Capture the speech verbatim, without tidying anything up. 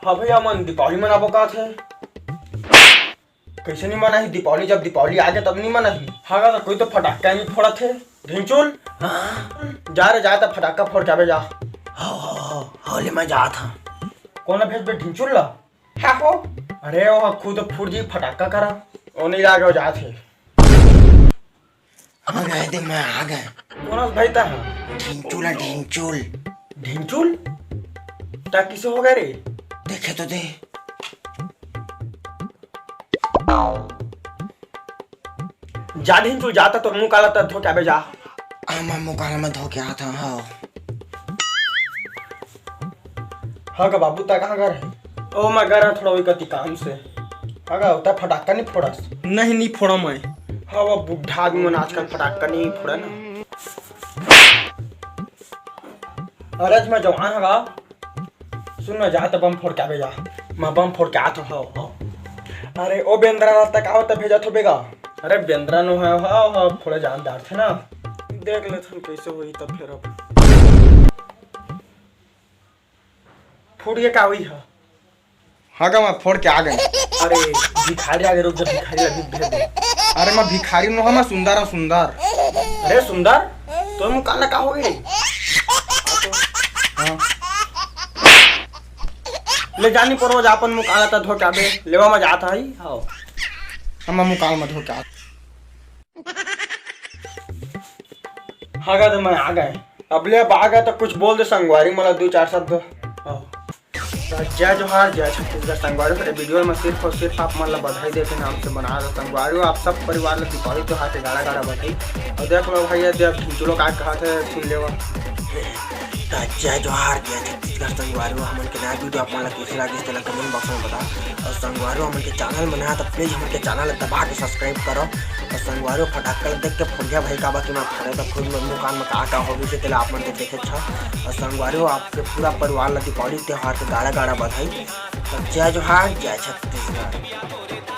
हाँ भैया, मन दीपावली मनाबो का थे। कैसे नहीं मनाही दीपावली? जब दीपावली आ गया तब नहीं मनाही। हाँ गा, तो कोई तो फटाका नहीं फोड़त हे। ढिंचुल, हाँ? जा रे, जा त फटाका फोड़ के आबे जा। हो, हो, हो, हो ले मैं जात हूँ। कौन ला भेजबे, ढिंचुल ला? हाँ हो। अरे वो खुद फूट जी फटाका करा। ओ नहीं लागे, वो जात हे। आ गए दे, मैं आ गए। कौन अस भाई ता? ढिंचुल है, ढिंचुल। ढिंचुल? ता किसे हो गए रे? देखे तो दे। जा ढिंचुल, जा ता तोर मुंह काला ता धो के आबे जा। आ, मैं मुंह काला मैं धो के आता हूँ, हाँ। हाँ गा बाबू, ता कहाँ गा रहे? ओ, मैं गा रहा थोड़ा वही कति काम से। हाँ गा, उता फटाका नहीं फोड़स? नहीं, नहीं फोड़ा मैं। हाँ, वो बुढ़ा आदमी मन आजकल फटाका नहीं फोड़ा ना। अरे, आज मैं जवान हगा। सुन ना, जा त बम फोड़ के आबे जा। मैं बम फोड़ के आत हूँ। हाँ, हाँ। अरे, ओ बेंद्रा, रास्ता का होता भेजा थो बेगा? अरे, बेंद्रा नो है, हाँ, हाँ, फोड़े जान डार थे ना। देख लेथन कैसे होई तब फिर अब। फूट के का हुई है? हाँ गा, मैं फोड़ के आ गए। अरे, भिखारी आगे रुक जा, भिखारी अभी भेज दे। अरे, मैं भिखारी नो, मैं सुंदर हूँ, सुंदर। अरे सुंदर, तो मुंह काला का हो गए? हाँ। ले जानी पड़ो, जा अपन मुंह काला ता धो के आबे, लेवा मैं जात हई। हाँ। हम मुंह काला मैं धो के आ। हाँ गा, तो मैं आ गए। अब ले, अब आ गए तो कुछ बोल दे संगवारी, मतलब दो चार शब्द। हाँ। तो जय जोहार, जय छत्तीसगढ़ संगवारी। तो वीडियो में सिर्फ और सिर्फ आप मन ला बधाई दे के नाम से बना दो संगवारी, आप सब परिवार ला दीपावली त्योहार के गाड़ा गाड़ा बधाई। और देख लो भाई, ये देख ढिंचुलो का कहा थे, सुन लेवा। तो जय जोहार, जय छत्तीसगढ़ संगवारी, हमन के नया वीडियो आप मन ला कैसे लागिस तेला कमेंट बॉक्स में बता। और संगवारी हमन के चैनल में नया तो प्लीज हमन के चैनल ला दबा के सब्सक्राइब करो। और संगवारी फटाका देख के फुलिया भाई का बाकी में फड़े तो खुद में मुंह कान में का का हो गई से तेला आप मन के देखे छा। और संगवारी आपके पूरा परिवार ला दीपावली त्योहार के गाड़ा गाड़ा बधाई। तो जय जोहार, जय छत्तीसगढ़।